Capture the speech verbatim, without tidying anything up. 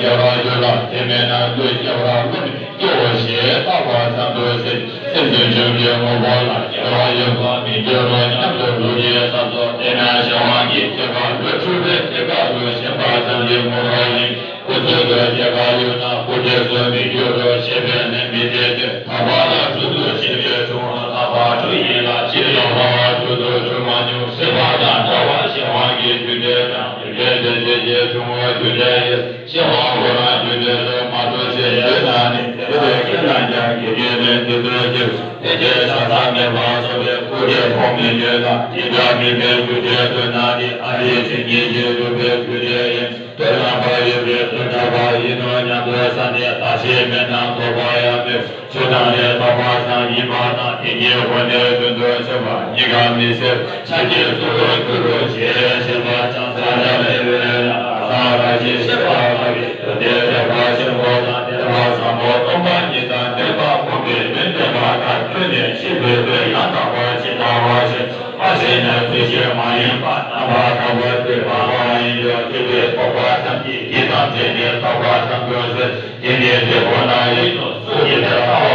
སྐྱེ་བར་འགྱུར་ལ། དེ་མེད་ན་ལུས་སྐྱེ་བར་རློམ་སྐྱེའོ་ཞེས་བརྟག་པ་ཙམ་དུ་ཟད། སེམས་ཙམ་བྱུང་གི་དངོས་པོ་ལ་སྐྱེ་བ་ཡོད་པར་མི་འགྱུར་རོ་སྙམ་དུ་ལུས་ཀྱི་ས་སོགས་དེ་ན་གཞན་དབང་གིས་སྐྱེ་འགག་ལུས་འཁྲུལ་པའི་སྐྱེ་འགག་ཏུ་ཞེན་པ་ཙམ་གྱིས་ངོ་བོ་ཡིན། སྐུ་ཚུལ་དུ་སྐྱེ་འགག་ཡོད་ན་སྐུ་འབྲས་སུ་མི་འགྱུར་རོ་ཞེས་པས་ནི་མི་འཐད་དེ། ཐར་པ་ལ་སྤྲུལ་དུ་ཞེན་པས་བྱུང་བ་ལྷག་པ་སྤྲུལ་ཡིན་ལ། སྤྱིར་ལྷག་པ་སྤྲུལ་དུ་འགྱུར་མ་མྱོང་། སྲེད་པ་དང་བྲལ་བ་གཞན་དབང་གིས་རྒྱུ་འབྲས་དང་རྒྱུ་འབྲས་དེ་ཆོས་ཀྱིས་བྱུང་བའི་རྒྱུ་འབྲས་ཡིན། གཞན་དབང་པོ་རང་རྒྱུ་འབྲས་སུ་མ་གྲུབ་ཕྱིར་ཡོད་ན་ནི་དེ་ལས་ཀུན་ལ་ཀྱང་དགེ་རྒན་ནི་དེ་ཚོའི་ཕྱིར། དེ་ལྟའི་ཤ་ཟ་མེད་པ་སོགས་པའི་སྐུ་འབྲས་ཕོག་མི་ཡོད་ལ། ཡིན་འདྲ་མིན་པའི་རྒྱུ་འབྲས་ཐོན་ན་ནི་ཨ་ཡེ་ཚིག་གཉིས་ཀྱིས་སྒྲུབ་པའི་རྒྱུ་འབྲས་ཡིན། དོན་རྣམ་པར་ཡོད་པའི་དོན་དམ་པ་ཡིན་ནོ་སྙམ་དུ་བསམས་ནས་བརྟག་ཤེས་མེད་ན་རྟོགས་པ་ཡང་མེད། ཆོས་དང་ལས་རྟོགས་པ་ཙམ་ཡིན་པ་དང་། དེ་གཉིས་ཀུན་ནས་དོན་དུ་ཆོད་པ་གཉིས་ཀ་མི་སྲིད། ཆ་རྐྱེན་གཙོ་བོར་འགྱུར་རོ་ཞེས་བཤད་པ་ཅང་ཟག་བྱ་མེད་པས་ན། ས་ར་ཞེས་བཤད་པ་ལ་ཡིན། དོན་དེ་ཐེག་པ་ཆེན་པོ་དང་ཐེག་པ་དམ་པ་སྟོང་པ་ཉིད་དང་བདེན་པ་སྒོམ་པའི་ཡོན་ཏན་པ་དང་ཐོས་ནས་ཤེས་པའི་དོན་ཡང་དག་པར་ཇི་ལྟ་བ་བཞིན་མ་ཤེས་ན་ཚུལ་བཞིན་མ་ཡིན་པ་རྣམ་པར་དག་པ་སྟེ་མ་བ་ཡིན་ལུགས་ཀྱི་རྟོགས་པ་ཙམ་གྱིས་ཡིད་དང་བྲལ་ནས་རྟོགས་པ་ཙམ་དུ་ཟད། དེ་ནི་དེ་ཁོ་ན་ཡིན་ནོ། སུ་ཡིན་པའི་ལྟ་བ་